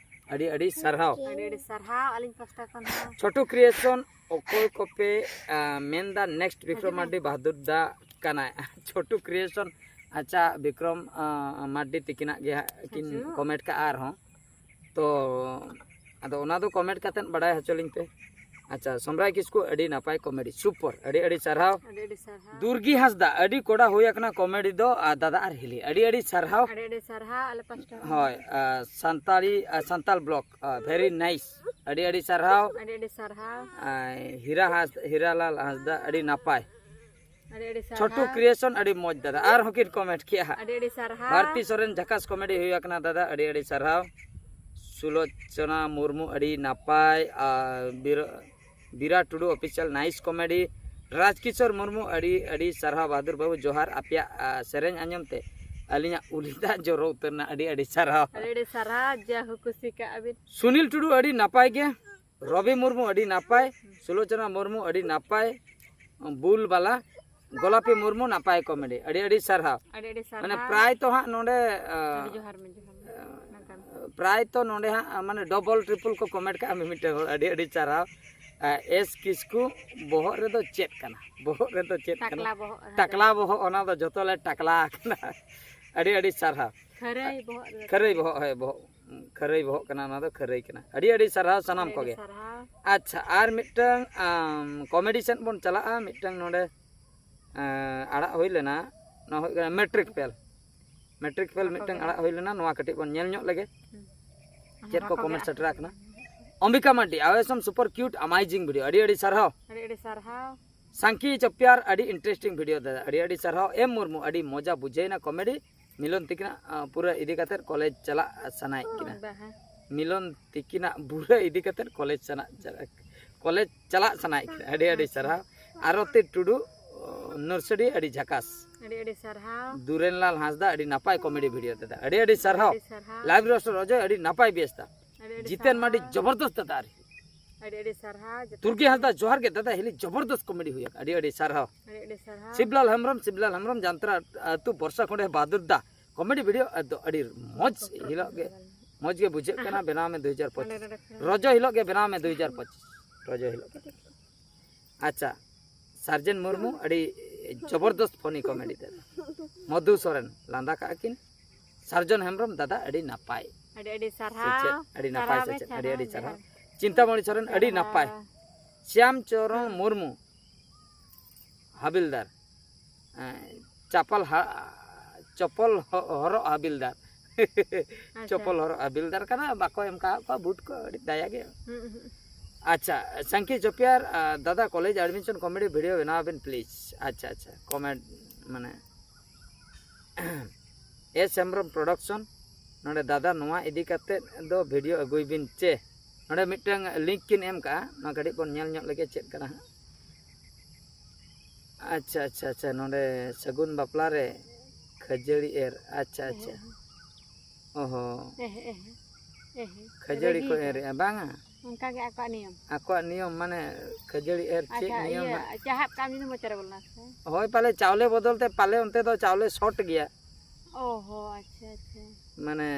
ᱟᱹᱰᱤ ᱟᱹᱰᱤ ᱥᱟᱨᱦᱟᱣ᱾ ᱟᱹᱰᱤ ᱟᱹᱰᱤ ᱥᱟᱨᱦᱟᱣ ᱟᱹᱞᱤᱧ ᱯᱟᱥᱴᱟ ᱠᱷᱚᱱ ᱦᱚᱸ᱾ ᱪᱷᱳᱴᱩ ᱠᱨᱤᱭᱮᱥᱚᱱ, ᱚᱠᱚᱭ ᱠᱚᱯᱮ ᱟ, ᱢᱮᱱᱫᱟ ᱱᱮᱠᱥᱴ ᱵᱤᱠᱨᱚᱢ ᱦᱤᱡᱩᱜ ᱢᱮ᱾ ᱢᱟᱨᱰᱤ ᱵᱟᱦᱟᱫᱩᱨ ᱫᱟ ᱠᱟᱱᱟᱭ? ᱪᱷᱳᱴᱩ ᱠᱨᱤᱭᱮᱥᱚᱱ, ᱟᱪᱪᱷᱟ, ᱵᱤᱠᱨᱚᱢ ᱟ, ᱢᱟᱨᱰᱤ ᱛᱤᱠᱤᱱᱟᱜ ᱜᱮ ᱦᱟᱸᱜ ᱠᱤᱱ ᱦᱤᱡᱩᱜ᱾ ᱠᱚᱢᱮᱱᱴ ᱠᱟᱜᱼᱟ ᱟᱨᱦᱚᱸ᱾ ᱛᱚ ᱟᱫᱚ ᱚᱱᱟ ᱫᱚ ᱠᱚᱢᱮᱱᱴ ᱠᱟᱛᱮᱫ ᱵᱟᱰᱟᱭ ᱦᱚᱪᱚ ᱞᱤᱧ ᱯᱮ᱾ ᱟᱪᱪᱷᱟ, ᱥᱚᱢᱨᱟᱭ ᱠᱤᱥᱠᱩ, ᱟᱹᱰᱤ ᱱᱟᱯᱟᱭ ᱠᱚᱢᱮᱰᱤ, ᱥᱩᱯᱟᱨ, ᱟᱹᱰᱤ ᱟᱹᱰᱤ ᱥᱟᱨᱦᱟᱣ᱾ ᱟᱹᱰᱤ ᱟᱹᱰᱤ ᱥᱟᱨᱦᱟᱣ᱾ ᱫᱩᱨᱜᱤ ᱦᱟᱸᱥᱫᱟ, ᱟᱹᱰᱤ ᱠᱚᱰᱟ ᱦᱩᱭ ᱟᱠᱟᱱᱟ ᱠᱚᱢᱮᱰᱤ ᱫᱚ, ᱟᱨ ᱫᱟᱫᱟ ᱟᱨ ᱦᱤᱞᱤ, ᱟᱹᱰᱤ ᱟᱹᱰᱤ ᱥᱟᱨᱦᱟᱣ᱾ ᱟᱹᱰᱤ ᱟᱹᱰᱤ ᱥᱟᱨᱦᱟᱣ ᱟᱞᱮ ᱯᱟᱥᱴᱟ ᱠᱷᱚᱱ᱾ ᱦᱳᱭ, ᱟᱨ ᱥᱟᱱᱛᱟᱲᱤ, ᱟᱨ ᱥᱟᱱᱛᱟᱞ ᱵᱞᱚᱜ, ᱟᱨ ᱵᱷᱮᱨᱤ ᱱᱟᱭᱤᱥ, ᱟᱹᱰᱤ ᱟᱹᱰᱤ ᱥᱟᱨᱦᱟᱣ᱾ ᱟᱹᱰᱤ ᱟᱹᱰᱤ ᱥᱟᱨᱦᱟᱣ᱾ ᱟᱨ ᱦᱤᱨᱟ ᱦᱟᱸᱥ-, ᱦᱤᱨᱟᱞᱟᱞ ᱦᱟᱸᱥᱫᱟ, ᱟᱹᱰᱤ ᱱᱟᱯᱟᱭ᱾ ᱟᱹᱰᱤ ᱟᱹᱰᱤ ᱥᱟᱨᱦᱟᱣ᱾ ᱪᱷᱳᱴᱩ ᱠᱨᱤᱭᱮᱥᱚᱱ, ᱟᱹᱰᱤ ᱢᱚᱡᱽ ᱫᱟᱫᱟ, ᱟᱨᱦᱚᱸ ᱠᱤᱱ ᱠᱚᱢᱮᱱᱴ ᱠᱮᱜᱼᱟ᱾ ᱟᱹᱰᱤ ᱟᱹᱰᱤ ᱥᱟᱨᱦᱟᱣ᱾ ᱵᱷᱟᱨᱛᱤ ᱥᱚᱨᱮᱱ, ᱡᱷᱟᱠᱟᱥ ᱠᱚᱢᱮᱰᱤ ᱦᱩᱭ ᱟᱠᱟᱱᱟ ᱫᱟᱫᱟ, ᱟᱹᱰᱤ ᱟᱹᱰᱤ ᱥᱟᱨᱦᱟᱣ᱾ ᱥᱩᱞᱳᱪᱚᱱᱟ ᱢᱩᱨᱢᱩ, ᱟᱹᱰᱤ ᱱᱟᱯᱟᱭ᱾ ᱟᱨ ᱵᱤᱨ-, ᱵᱤᱨᱟ ᱴᱩᱰᱩ ᱚᱯᱷᱤᱥᱤᱭᱟᱞ, ᱱᱟᱭᱤᱥ ᱠᱚᱢᱮᱰᱤ᱾ ᱨᱟᱡᱽᱠᱤᱥᱳᱨ ᱢᱩᱨᱢᱩ, ᱟᱹᱰᱤ ᱟᱹᱰᱤ ᱥᱟᱨᱦᱟᱣ ᱵᱟᱦᱟᱫᱩᱨ ᱵᱟᱹᱵᱩ, ᱡᱚᱦᱟᱨ᱾ ᱟᱯᱮᱭᱟᱜ ᱟ, ᱥᱮᱨᱮᱧ ᱟᱸᱡᱚᱢ ᱛᱮ ᱟᱹᱞᱤᱧᱟᱜ ᱩᱞᱤ ᱫᱟᱜ ᱡᱚᱨᱚ ᱩᱛᱟᱹᱨ ᱮᱱᱟ, ᱟᱹᱰᱤ ᱟᱹᱰᱤ ᱥᱟᱨᱦᱟᱣ᱾ ᱟᱹᱰᱤ ᱟᱹᱰᱤ ᱥᱟᱨᱦᱟᱣ, ᱡᱟ ᱦᱩ ᱠᱩᱥᱤ ᱠᱟᱜ ᱟᱹᱵᱤᱱ᱾ ᱥᱩᱱᱤᱞ ᱴᱩᱰᱩ, ᱟᱹᱰᱤ ᱱᱟᱯᱟᱭ ᱜᱮ᱾ ᱨᱚᱵᱤ ᱢᱩᱨᱢᱩ, ᱟᱹᱰᱤ ᱱᱟᱯᱟᱭ᱾ ᱥᱩᱞᱳᱪᱚᱱᱟ ᱢᱩᱨᱢᱩ, ᱟᱹᱰᱤ ᱱᱟᱯᱟᱭ᱾ ᱵᱩᱞ ᱵᱟᱞᱟ᱾ ᱜᱳᱞᱟᱯᱤ ᱢᱩᱨᱢᱩ, ᱱᱟᱯᱟᱭ ᱠᱚᱢᱮᱰᱤ, ᱟᱹᱰᱤ ᱟᱹᱰᱤ ᱥᱟᱨᱦᱟᱣ᱾ ᱟᱹᱰᱤ ᱟᱹᱰᱤ ᱢᱟᱱᱮ ᱥᱟᱨᱦᱟᱣ᱾ ᱯᱨᱟᱭ ᱛᱚ ᱦᱟᱸᱜ ᱱᱚᱰᱮ ᱟ, ᱟᱹᱰᱤ ᱡᱚᱦᱟᱨ ᱢᱮ, ᱡᱚᱦᱟᱨ ᱢᱮ᱾ ᱱᱟᱜᱟᱢ᱾ ᱯᱨᱟᱭ ᱛᱚ ᱱᱚᱰᱮ ᱦᱟᱸᱜ ᱢᱟᱱᱮ ᱰᱚᱵᱚᱞ ᱴᱨᱤᱯᱚᱞ ᱠᱚ ᱠᱚᱢᱮᱱᱴ ᱠᱟᱜᱼᱟ ᱢᱤᱢᱤᱫᱴᱟᱝ ᱦᱚᱲ᱾ ᱟᱹᱰᱤ ᱟᱹᱰᱤ ᱥᱟᱨᱦᱟᱣ᱾ ᱮ, ᱮᱥ ᱠᱤᱥᱠᱩ, ᱵᱚᱦᱚᱜ ᱨᱮᱫᱚ ᱪᱮᱫ ᱠᱟᱱᱟ? ᱵᱚᱦᱚᱜ ᱨᱮᱫᱚ ᱪᱮᱫ ᱠᱟᱱᱟ? ᱴᱟᱠᱞᱟ ᱵᱚᱦᱚᱜ, ᱦᱮᱸ᱾ ᱴᱟᱠᱞᱟ ᱵᱚᱦᱚᱜ, ᱚᱱᱟ ᱫᱚ ᱡᱚᱛᱚ ᱞᱮ ᱴᱟᱠᱞᱟ ᱟᱠᱟᱱᱟ᱾ ᱟᱹᱰᱤ ᱟᱹᱰᱤ ᱥᱟᱨᱦᱟᱣ᱾ ᱠᱷᱟᱹᱨᱟᱹᱭ ᱵᱚᱦᱚᱜ ᱨᱮ᱾ ᱠᱷᱟᱹᱨᱟᱹᱭ ᱵᱚᱦᱚᱜ, ᱦᱳᱭ, ᱵᱚᱦᱚᱜ, ᱠᱷᱟᱹᱨᱟᱹᱭ ᱵᱚᱦᱚᱜ ᱠᱟᱱᱟ, ᱚᱱᱟ ᱫᱚ ᱠᱷᱟᱹᱨᱟᱹᱭ ᱠᱟᱱᱟ᱾ ᱟᱹᱰᱤ ᱟᱹᱰᱤ ᱥᱟᱨᱦᱟᱣ ᱥᱟᱱᱟᱢ ᱟᱹᱰᱤ ᱠᱚᱜᱮ᱾ ᱥᱟᱨᱦᱟᱣ᱾ ᱟᱪᱪᱷᱟ, ᱟᱨ ᱢᱤᱫᱴᱟᱝ ᱠᱚᱢᱮᱰᱤ ᱥᱮᱫ ᱵᱚᱱ ᱪᱟᱞᱟᱜᱼᱟ᱾ ᱢᱤᱫᱴᱟᱝ ᱱᱚᱰᱮ ᱮᱸ, ᱟᱲᱟᱜ ᱦᱩᱭ ᱞᱮᱱᱟ, ᱱᱚᱣᱟ ᱦᱩᱭᱩᱜ ᱠᱟᱱᱟ ᱢᱮᱴᱨᱤᱠ ᱯᱷᱮᱞ᱾ ᱢᱮᱴᱨᱤᱠ ᱯᱷᱮᱞ ᱢᱤᱫᱴᱟᱝ ᱟᱲᱟᱜ ᱦᱩᱭ ᱞᱮᱱᱟ, ᱱᱚᱣᱟ ᱠᱟᱹᱴᱤᱡ ᱵᱚᱱ ᱧᱮᱞ ᱧᱚᱜ ᱞᱮᱜᱮ᱾ ᱪᱮᱫ ᱠᱚ ᱠᱚᱢᱮᱱᱴ ᱥᱮᱴᱮᱨ ᱟᱠᱟᱱᱟ? Ambika Mardi, awesome, super cute, amazing video, ᱟᱹᱰᱤ ᱟᱹᱰᱤ ᱥᱟᱨᱦᱟᱣ᱾ ᱟᱹᱰᱤ ᱟᱹᱰᱤ ᱥᱟᱨᱦᱟᱣ᱾ ᱥᱟᱝᱠᱤ ᱪᱚᱯᱤᱭᱟᱨ, ᱟᱹᱰᱤ ᱤᱱᱴᱟᱨᱮᱥᱴᱤᱝ ᱵᱷᱤᱰᱤᱭᱳ ᱫᱟᱫᱟ, ᱟᱹᱰᱤ ᱟᱹᱰᱤ ᱥᱟᱨᱦᱟᱣ᱾ ᱮᱢ ᱢᱩᱨᱢᱩ, ᱟᱹᱰᱤ ᱢᱚᱡᱟ ᱵᱩᱡᱷᱟᱹᱣᱱᱟ ᱠᱚᱢᱮᱰᱤ᱾ ᱢᱤᱞᱚᱱ ᱛᱤᱠᱤᱱᱟᱜ ᱟᱸ, ᱯᱩᱨᱟᱹ ᱤᱫᱤ ᱠᱟᱛᱮᱫ ᱠᱚᱞᱮᱡᱽ ᱪᱟᱞᱟᱜ ᱥᱟᱱᱟᱭᱮᱫ ᱠᱤᱱᱟ᱾ ᱵᱟᱦᱟ᱾ ᱢᱤᱞᱚᱱ ᱛᱤᱠᱤᱱᱟᱜ ᱵᱩᱨᱟᱹ ᱤᱫᱤ ᱠᱟᱛᱮᱫ ᱠᱚᱞᱮᱡᱽ ᱥᱟᱱᱟ ᱪᱟᱞᱟᱜ, ᱠᱚᱞᱮᱡᱽ ᱪᱟᱞᱟᱜ ᱥᱟᱱᱟᱭᱮᱫ ᱠᱤᱱᱟ᱾ ᱟᱹᱰᱤ ᱟᱹᱰᱤ ᱥᱟᱨᱦᱟᱣ᱾ ᱟᱨᱚᱛᱤ ᱴᱩᱰᱩ, ᱱᱟᱨᱥᱟᱹᱨᱤ, ᱟᱹᱰᱤ ᱡᱷᱟᱠᱟᱥ᱾ ᱟᱹᱰᱤ ᱟᱹᱰᱤ ᱥᱟᱨᱦᱟᱣ᱾ ᱫᱩᱨᱮᱱᱞᱟᱞ ᱦᱟᱸᱥᱫᱟ, ᱟᱹᱰᱤ ᱱᱟᱯᱟᱭ ᱠᱚᱢᱮᱰᱤ ᱵᱷᱤᱰᱤᱭᱳ ᱫᱟᱫᱟ, ᱟᱹᱰᱤ ᱟᱹᱰᱤ ᱥᱟᱨᱦᱟᱣ᱾ ᱟᱹᱰᱤ ᱥᱟᱨᱦᱟᱣ᱾ ᱞᱟᱭᱤᱵᱷ ᱨᱳᱥᱴᱟᱨ ᱚᱡᱚᱭ, ᱟᱹᱰᱤ ᱱᱟᱯᱟᱭ ᱵᱮᱥ ᱫᱟ᱾ ᱟᱹᱰᱤ ᱟᱹᱰᱤ ᱡᱤᱛᱮᱱ ᱢᱟᱨᱰᱤ, ᱥᱟᱨᱦᱟᱣ᱾ ᱡᱚᱵᱚᱨᱫᱚᱥᱛ ᱫᱟᱫᱟ᱾ ᱟᱨ ᱟᱹᱰᱤ ᱟᱹᱰᱤ ᱥᱟᱨᱦᱟᱣ ᱡᱚᱛᱚ ᱛᱩᱨᱠᱤ ᱠᱚ᱾ ᱦᱟᱸᱥᱫᱟ, ᱡᱚᱦᱟᱨ ᱜᱮ ᱫᱟᱫᱟ, ᱦᱤᱞᱤ ᱡᱚᱵᱚᱨᱫᱚᱥᱛ ᱠᱚᱢᱮᱰᱤ ᱦᱩᱭ ᱟᱠᱟᱱᱟ, ᱟᱹᱰᱤ ᱟᱹᱰᱤ ᱥᱟᱨᱦᱟᱣ᱾ ᱟᱹᱰᱤ ᱟᱹᱰᱤ ᱥᱟᱨᱦᱟᱣ᱾ ᱥᱤᱵᱞᱟᱞ ᱦᱮᱢᱵᱨᱚᱢ, ᱥᱤᱵᱞᱟᱞ ᱦᱮᱢᱵᱨᱚᱢ, ᱡᱟᱱᱛᱨᱟ ᱟᱹᱛᱩ, ᱵᱚᱨᱥᱟ ᱠᱷᱚᱸᱰᱮ ᱵᱟᱫᱩᱨᱫᱟ᱾ ᱠᱚᱢᱮᱰᱤ ᱵᱷᱤᱰᱤᱭᱳ ᱫᱚ ᱟᱹᱰᱤ ᱢᱚᱡᱽ ᱦᱤᱞᱳᱜ ᱜᱮ, ᱢᱚᱡᱽ ᱜᱮ ᱵᱩᱡᱷᱟᱹᱜ ᱠᱟᱱᱟ᱾ ᱵᱮᱱᱟᱣ ᱢᱮ ᱫᱩ ᱦᱟᱡᱟᱨ ᱯᱚᱸᱪᱤᱥ᱾ ᱱᱚᱰᱮ, ᱱᱚᱰᱮ ᱠᱷᱚᱱ᱾ ᱨᱚᱡᱚ ᱦᱤᱞᱳᱜ ᱜᱮ ᱵᱮᱱᱟᱣ ᱢᱮ ᱫᱩ ᱦᱟᱡᱟᱨ ᱯᱚᱸᱪᱤᱥ᱾ ᱨᱚᱡᱚ ᱦᱤᱞᱳᱜ ᱜᱮ᱾ ᱟᱪᱪᱷᱟ, ᱥᱟᱨᱡᱮᱱ ᱢᱩᱨᱢᱩ, ᱟᱹᱰᱤ ᱡᱚᱵᱚᱨᱫᱚᱥᱛ ᱯᱷᱚᱱᱤ ᱠᱚᱢᱮᱰᱤ ᱫᱟᱫᱟ᱾ ᱢᱚᱫᱷᱩ ᱥᱚᱨᱮᱱ, ᱞᱟᱸᱫᱟ ᱠᱟᱜᱼᱟ ᱠᱤᱱ᱾ ᱥᱟᱨᱡᱚᱱ ᱦᱮᱢᱵᱨᱚᱢ, ᱫᱟᱫᱟ ᱟᱹᱰᱤ ᱱᱟᱯᱟᱭ᱾ ᱟᱹᱰᱤ ᱟᱹᱰᱤ ᱥᱮ ᱥᱟᱨᱦᱟᱣ᱾ ᱪᱮᱫ? ᱟᱹᱰᱤ ᱱᱟᱯᱟᱭ ᱥᱟᱨᱦᱟᱣ ᱥᱮ ᱜᱮ ᱪᱮᱫ? ᱟᱹᱰᱤ ᱟᱹᱰᱤ ᱥᱟᱨᱦᱟᱣ, ᱥᱟᱨᱦᱟᱣ᱾ ᱪᱤᱱᱛᱟᱢᱚᱬᱤ ᱥᱚᱨᱮᱱ, ᱟᱹᱰᱤ ᱥᱟᱨᱦᱟᱣ᱾ ᱱᱟᱯᱟᱭ᱾ ᱥᱭᱟᱢ ᱪᱚᱨᱚᱱ ᱢᱩᱨᱢᱩ, ᱦᱟᱵᱤᱞᱫᱟᱨ, ᱮᱸ, ᱪᱟᱯᱟᱞ ᱦᱟ-, ᱪᱚᱯᱚᱞ ᱦᱚ-, ᱦᱚᱨᱚᱜ ᱦᱟᱵᱤᱞᱫᱟᱨ᱾ ᱟᱪᱪᱷᱟ᱾ ᱪᱚᱯᱚᱞ ᱦᱚᱨᱚᱜ ᱦᱟᱵᱤᱞᱫᱟᱨ ᱠᱟᱱᱟ, ᱵᱟᱠᱚ ᱮᱢ ᱠᱟᱜ ᱠᱚᱣᱟ ᱵᱷᱳᱴ ᱠᱚ, ᱟᱹᱰᱤ ᱫᱟᱭᱟ ᱜᱮ᱾ ᱦᱩᱸ, ᱦᱩᱸ᱾ ᱟᱪᱪᱷᱟ, ᱥᱟᱝᱠᱷᱤ ᱪᱚᱯᱤᱭᱟᱨ, ᱟ, ᱫᱟᱫᱟ ᱠᱚᱞᱮᱡᱽ ᱟᱰᱢᱤᱥᱚᱱ ᱠᱚᱢᱮᱰᱤ ᱵᱷᱤᱰᱤᱭᱳ ᱵᱮᱱᱟᱣ ᱵᱤᱱ ᱯᱞᱤᱡᱽ᱾ ᱟᱪᱪᱷᱟ, ᱟᱪᱪᱷᱟ, ᱠᱚᱢᱮᱱᱴ ᱢᱟᱱᱮ ᱮᱥ ᱦᱮᱢᱵᱨᱚᱢ ᱯᱨᱚᱰᱟᱠᱥᱚᱱ, ᱱᱚᱰᱮ ᱫᱟᱫᱟ ᱱᱚᱣᱟ ᱤᱫᱤ ᱠᱟᱛᱮᱫ ᱫᱚ ᱵᱷᱤᱰᱤᱭᱳ ᱟᱹᱜᱩᱭ ᱵᱤᱱ ᱪᱮ? ᱱᱚᱰᱮ ᱢᱤᱫᱴᱟᱝ ᱞᱤᱝᱠ ᱠᱤᱱ ᱮᱢ ᱠᱟᱜᱼᱟ, ᱱᱚᱣᱟ ᱠᱟᱹᱴᱤᱡ ᱵᱚᱱ ᱧᱮᱞ ᱧᱚᱜ ᱞᱮᱜᱮ ᱪᱮᱫ ᱠᱟᱱᱟ ᱦᱟᱸᱜ᱾ ᱟᱪᱪᱷᱟ, ᱟᱪᱪᱷᱟ, ᱟᱪᱪᱷᱟ, ᱱᱚᱰᱮ ᱥᱟᱹᱜᱩᱱ ᱵᱟᱯᱞᱟ ᱨᱮ ᱠᱷᱟᱹᱡᱟᱹᱲᱤ ᱮᱨ, ᱟᱪᱪᱷᱟ, ᱟᱪᱪᱷᱟ᱾ ᱚᱦᱚ, ᱮᱦᱮ, ᱮᱦᱮ, ᱮᱦᱮ᱾ ᱠᱷᱟᱹᱡᱟᱹᱲᱤ ᱨᱟᱹᱜᱤ ᱠᱚ ᱠᱟᱱᱟ᱾ ᱮᱨᱮᱜᱼᱟ, ᱵᱟᱝᱟ? ᱚᱱᱠᱟ ᱜᱮ ᱟᱠᱚᱣᱟᱜ ᱱᱤᱭᱚᱢ᱾ ᱟᱠᱚᱣᱟᱜ ᱱᱤᱭᱚᱢ, ᱢᱟᱱᱮ ᱠᱷᱟᱹᱡᱟᱹᱲᱤ ᱮᱨ ᱪᱮᱫ ᱟᱪᱪᱷᱟ, ᱱᱤᱭᱚᱢ ᱤᱭᱟᱹ, ᱦᱟᱸᱜ? ᱪᱟᱦᱟᱵ ᱠᱟᱜ ᱢᱮ, ᱢᱚᱪᱟ ᱨᱮ ᱵᱚᱞᱚ ᱟᱠᱟᱱᱟ᱾ ᱦᱳᱭ, ᱯᱟᱞᱮ ᱪᱟᱣᱞᱮ ᱵᱚᱫᱚᱞ ᱛᱮ ᱯᱟᱞᱮ ᱚᱱᱛᱮ ᱫᱚ ᱪᱟᱣᱞᱮ ᱥᱚᱴ ᱜᱮᱭᱟ᱾ ᱚᱦᱚ, ᱟᱪᱪᱷᱟ, ᱟᱪᱪᱷᱟ᱾ ᱢᱟᱱᱮ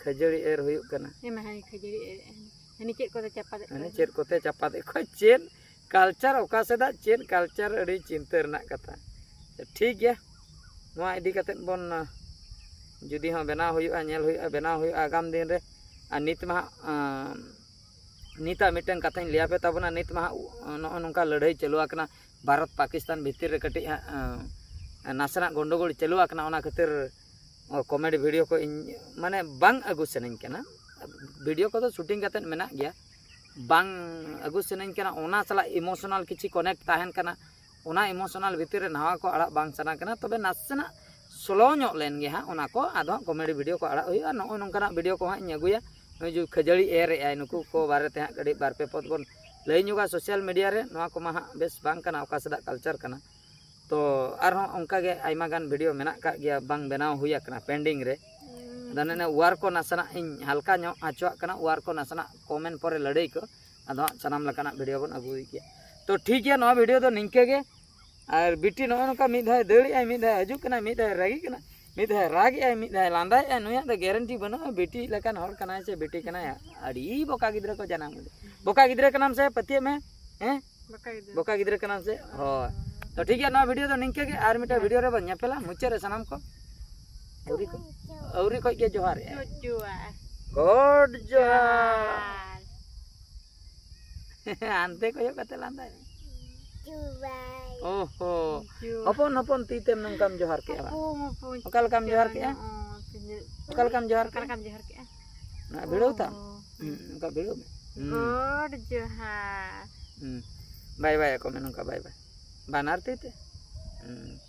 ᱠᱷᱟᱹᱡᱟᱹᱲᱤ ᱮᱨ ᱦᱩᱭᱩᱜ ᱠᱟᱱᱟ᱾ ᱦᱮᱸ ᱢᱟ, ᱦᱟᱹᱱᱤ ᱠᱷᱟᱹᱡᱟᱹᱲᱤ ᱮᱨ, ᱦᱟᱹᱱᱤ ᱪᱮᱫ ᱠᱚᱫᱚ ᱪᱟᱯᱟᱫ ᱮᱫ ᱦᱟᱹᱱᱤ ᱠᱚᱣᱟ᱾ ᱪᱮᱫ ᱠᱚᱛᱮ ᱪᱟᱯᱟᱫ ᱮᱫ ᱠᱚᱣᱟ, ᱪᱮᱫ ᱠᱟᱞᱪᱟᱨ, ᱚᱠᱟ ᱥᱮᱫᱟᱜ ᱪᱮᱫ ᱠᱟᱞᱪᱟᱨ, ᱟᱹᱰᱤ ᱪᱤᱱᱛᱟᱹ ᱨᱮᱱᱟᱜ ᱠᱟᱛᱷᱟ᱾ ᱴᱷᱤᱠ ᱜᱮᱭᱟ, ᱱᱚᱣᱟ ᱤᱫᱤ ᱠᱟᱛᱮᱫ ᱵᱚᱱ, ᱟᱸ, ᱡᱩᱫᱤ ᱦᱚᱸ ᱵᱮᱱᱟᱣ ᱦᱩᱭᱩᱜᱼᱟ, ᱧᱮᱞ ᱦᱩᱭᱩᱜᱼᱟ, ᱵᱮᱱᱟᱣ ᱦᱩᱭᱩᱜᱼᱟ ᱟᱜᱟᱢ ᱫᱤᱱ ᱨᱮ᱾ ᱟᱨ ᱱᱤᱛ ᱢᱟ ᱦᱟᱸᱜ, ᱟᱸ, ᱱᱤᱛᱟᱜ ᱢᱤᱫᱴᱟᱝ ᱠᱟᱛᱷᱟᱧ ᱞᱟᱹᱭᱟᱯᱮ ᱛᱟᱵᱚᱱᱟ, ᱱᱤᱛ ᱢᱟ ᱦᱟᱸᱜ, ᱩ-, ᱱᱚᱜᱼᱚ ᱱᱚᱝᱠᱟ ᱞᱟᱹᱲᱦᱟᱹᱭ ᱪᱟᱹᱞᱩ ᱟᱠᱟᱱᱟ ᱵᱷᱟᱨᱚᱛ ᱯᱟᱠᱤᱥᱛᱟᱱ ᱵᱷᱤᱛᱤᱨ ᱨᱮ, ᱠᱟᱹᱴᱤᱡ ᱦᱟᱸᱜ, ᱟᱸ, ᱱᱟᱥᱮᱱᱟᱜ ᱜᱚᱱᱰᱚᱜᱳᱞ ᱪᱟᱹᱞᱩ ᱟᱠᱟᱱᱟ, ᱚᱱᱟ ᱠᱷᱟᱹᱛᱤᱨ ᱠᱚᱢᱮᱰᱤ ᱵᱷᱤᱰᱤᱭᱳ ᱠᱚ ᱤᱧ ᱢᱟᱱᱮ ᱵᱟᱝ ᱟᱹᱜᱩ ᱥᱟᱱᱟᱧ ᱠᱟᱱᱟ᱾ ᱵᱷᱤᱰᱤᱭᱳ ᱠᱚᱫᱚ ᱥᱩᱴᱤᱝ ᱠᱟᱛᱮᱫ ᱢᱮᱱᱟᱜ ᱜᱮᱭᱟ, ᱵᱟᱝ ᱟᱹᱜᱩ ᱥᱟᱱᱟᱧ ᱠᱟᱱᱟ᱾ ᱚᱱᱟ ᱥᱟᱞᱟᱜ ᱤᱢᱳᱥᱚᱱᱟᱞ ᱠᱤᱪᱷᱩ ᱠᱚᱱᱮᱠᱴ ᱛᱟᱦᱮᱱ ᱠᱟᱱᱟ, ᱚᱱᱟ ᱤᱢᱳᱥᱚᱱᱟᱞ ᱵᱷᱤᱛᱤᱨ ᱨᱮ ᱱᱟᱣᱟ ᱠᱚ ᱟᱲᱟᱜ ᱵᱟᱝ ᱥᱟᱱᱟ ᱠᱟᱱᱟ᱾ ᱛᱚᱵᱮ ᱱᱟᱥᱮᱱᱟᱜ ᱥᱞᱳ ᱧᱚᱜ ᱞᱮᱱ ᱜᱮ ᱦᱟᱸᱜ, ᱚᱱᱟ ᱠᱚ ᱟᱫᱚ ᱦᱟᱸᱜ ᱠᱚᱢᱮᱰᱤ ᱵᱷᱤᱰᱤᱭᱳ ᱠᱚ ᱟᱲᱟᱜ ᱦᱩᱭᱩᱜᱼᱟ᱾ ᱱᱚᱜᱼᱚᱭ ᱱᱚᱝᱠᱟᱱᱟᱜ ᱵᱷᱤᱰᱤᱭᱳ ᱠᱚ ᱦᱟᱸᱜ ᱤᱧ ᱟᱹᱜᱩᱭᱟ᱾ ᱱᱩᱭ ᱡᱩ ᱠᱷᱟᱹᱡᱟᱹᱲᱤ ᱮᱨ ᱮᱜᱼᱟᱭ, ᱱᱩᱠᱩ ᱠᱚ ᱵᱟᱨᱮ ᱛᱮ ᱦᱟᱸᱜ ᱠᱟᱹᱴᱤᱡ ᱵᱟᱨ ᱯᱮ ᱯᱚᱫ ᱵᱚᱱ ᱞᱟᱹᱭ ᱧᱚᱜᱟ ᱥᱳᱥᱟᱞ ᱢᱤᱰᱤᱭᱟ ᱨᱮ᱾ ᱱᱚᱣᱟ ᱠᱚᱢᱟ ᱦᱟᱸᱜ ᱵᱮᱥ ᱵᱟᱝ ᱠᱟᱱᱟ, ᱚᱠᱟ ᱥᱮᱫᱟᱜ ᱠᱟᱞᱪᱟᱨ ᱠᱟᱱᱟ᱾ ᱛᱚ ᱟᱨᱦᱚᱸ ᱚᱱᱠᱟ ᱜᱮ ᱟᱭᱢᱟ ᱜᱟᱱ ᱵᱷᱤᱰᱤᱭᱳ ᱢᱮᱱᱟᱜ ᱟᱠᱟᱫ ᱜᱮᱭᱟ, ᱵᱟᱝ ᱵᱮᱱᱟᱣ ᱦᱩᱭ ᱟᱠᱟᱱᱟ, ᱯᱮᱱᱰᱤᱝ ᱨᱮ᱾ ᱟᱫᱚ ᱱᱮ ᱚᱣᱟᱨ ᱠᱚ ᱱᱟᱥᱮᱱᱟᱜ ᱤᱧ ᱦᱟᱞᱠᱟ ᱧᱚᱜ ᱦᱚᱪᱚᱣᱟᱜ ᱠᱟᱱᱟ, ᱚᱣᱟᱨ ᱠᱚ ᱱᱟᱥᱮᱱᱟᱜ ᱠᱚᱢᱮᱱ ᱯᱚᱨᱮ ᱞᱟᱹᱲᱟᱹᱭ ᱠᱚ, ᱟᱫᱚ ᱦᱟᱸᱜ ᱥᱟᱱᱟᱢ ᱞᱮᱠᱟᱱᱟᱜ ᱵᱷᱤᱰᱤᱭᱳ ᱵᱚᱱ ᱟᱹᱜᱩᱭ ᱜᱮᱭᱟ᱾ ᱛᱚ ᱴᱷᱤᱠ ᱜᱮᱭᱟ, ᱱᱚᱣᱟ ᱵᱷᱤᱰᱤᱭᱳ ᱫᱚ ᱱᱤᱝᱠᱟᱹ ᱜᱮ᱾ ᱟᱨ ᱵᱤᱴᱤ ᱱᱚᱜᱼᱚ ᱱᱚᱝᱠᱟ ᱢᱤᱫ ᱫᱷᱟᱣ ᱫᱟᱹᱲ ᱮᱜᱼᱟᱭ, ᱢᱤᱫ ᱫᱷᱟᱣ ᱦᱤᱡᱩᱜ ᱠᱟᱱᱟᱭ, ᱢᱤᱫ ᱫᱷᱟᱣ ᱨᱟᱹᱜᱤ ᱠᱟᱱᱟ, ᱢᱤᱫ ᱫᱷᱟᱣ ᱨᱟᱜ ᱮᱜᱼᱟᱭ, ᱢᱤᱫ ᱫᱷᱟᱣ ᱞᱟᱸᱫᱟᱭᱮᱜᱼᱟᱭ᱾ ᱱᱩᱭᱟᱜ ᱫᱚ ᱜᱮᱨᱮᱱᱴᱤ ᱵᱟᱹᱱᱩᱜᱼᱟ, ᱵᱤᱴᱤ ᱞᱮᱠᱟᱱ ᱦᱚᱲ ᱠᱟᱱᱟᱭ ᱥᱮ ᱵᱤᱴᱤ ᱠᱟᱱᱟᱭ᱾ ᱟᱹᱰᱤ ᱵᱚᱠᱟ ᱜᱤᱫᱽᱨᱟᱹ ᱠᱚ ᱡᱟᱱᱟᱢ ᱠᱮᱫᱮ᱾ ᱵᱚᱠᱟ ᱜᱤᱫᱽᱨᱟᱹ ᱠᱟᱱᱟᱢ ᱥᱮ, ᱯᱟᱹᱛᱭᱟᱹᱜ ᱢᱮ᱾ ᱦᱮᱸ, ᱵᱚᱠᱟ ᱜᱤᱫᱽᱨᱟᱹ᱾ ᱵᱚᱠᱟ ᱜᱤᱫᱽᱨᱟᱹ ᱠᱟᱱᱟᱢ ᱥᱮ? ᱦᱳᱭ᱾ ᱛᱚ ᱴᱷᱤᱠ ᱜᱮᱭᱟ, ᱱᱚᱣᱟ ᱵᱷᱤᱰᱤᱭᱳ ᱫᱚ ᱱᱤᱝᱠᱟᱹ ᱜᱮ, ᱟᱨ ᱢᱤᱫᱴᱟᱝ ᱦᱮᱸ᱾ ᱵᱷᱤᱰᱤᱭᱳ ᱨᱮ ᱵᱚᱱ ᱧᱮᱯᱮᱞᱟ ᱢᱩᱪᱟᱹᱫ ᱨᱮ ᱥᱟᱱᱟᱢ ᱠᱚ᱾ ᱟᱹᱣᱨᱤ ᱠᱚ, ᱟᱹᱣᱨᱤ ᱠᱷᱚᱡ ᱜᱮ ᱡᱚᱦᱟᱨ ᱮᱜᱼᱟ᱾ ᱡᱚᱦᱟᱨ᱾ God ᱡᱚᱦᱟᱨ᱾ ᱦᱟᱱᱛᱮ ᱠᱚᱭᱚᱜ ᱠᱟᱛᱮ ᱞᱟᱸᱫᱟᱭ ᱢᱮ᱾ ᱡᱚᱦᱟᱨ᱾ ᱳᱦᱳ᱾ ᱡᱚᱦᱟᱨ᱾ ᱦᱚᱯᱚᱱ ᱦᱚᱯᱚᱱ ᱛᱤ ᱛᱮᱢ ᱱᱚᱝᱠᱟᱢ ᱡᱚᱦᱟᱨ ᱠᱮᱜᱼᱟ ᱵᱟᱝ? ᱦᱚᱯᱚᱱ ᱦᱚᱯᱚᱱ ᱚᱠᱟ ᱞᱮᱠᱟᱢ ᱡᱚᱦᱟᱨ ᱠᱮᱜᱼᱟ? ᱱᱚᱜᱼᱚᱭ᱾ ᱚᱠᱟ ᱞᱮᱠᱟᱢ ᱡᱚᱦᱟᱨ ᱚᱠᱟ ᱠᱮᱜᱼᱟ? ᱞᱮᱠᱟᱢ ᱡᱚᱦᱟᱨ ᱠᱮᱜᱼᱟ? ᱱᱚᱣᱟ ᱵᱷᱤᱲᱟᱹᱣ ᱛᱟᱢ? ᱳᱦᱳ᱾ ᱦᱩᱸ, ᱚᱱᱠᱟ ᱵᱷᱤᱲᱟᱹᱣ ᱢᱮ᱾ ᱦᱩᱸ᱾ God ᱡᱚᱦᱟᱨ᱾ ᱦᱩᱸ᱾ ᱵᱟᱭ ᱵᱟᱭ ᱟᱠᱚ ᱢᱮ ᱱᱚᱝᱠᱟ, ᱵᱟᱭ ᱵᱟᱭ᱾ ᱵᱟᱱᱟᱨ ᱛᱤ ᱛᱮ᱾ ᱦᱩᱸ᱾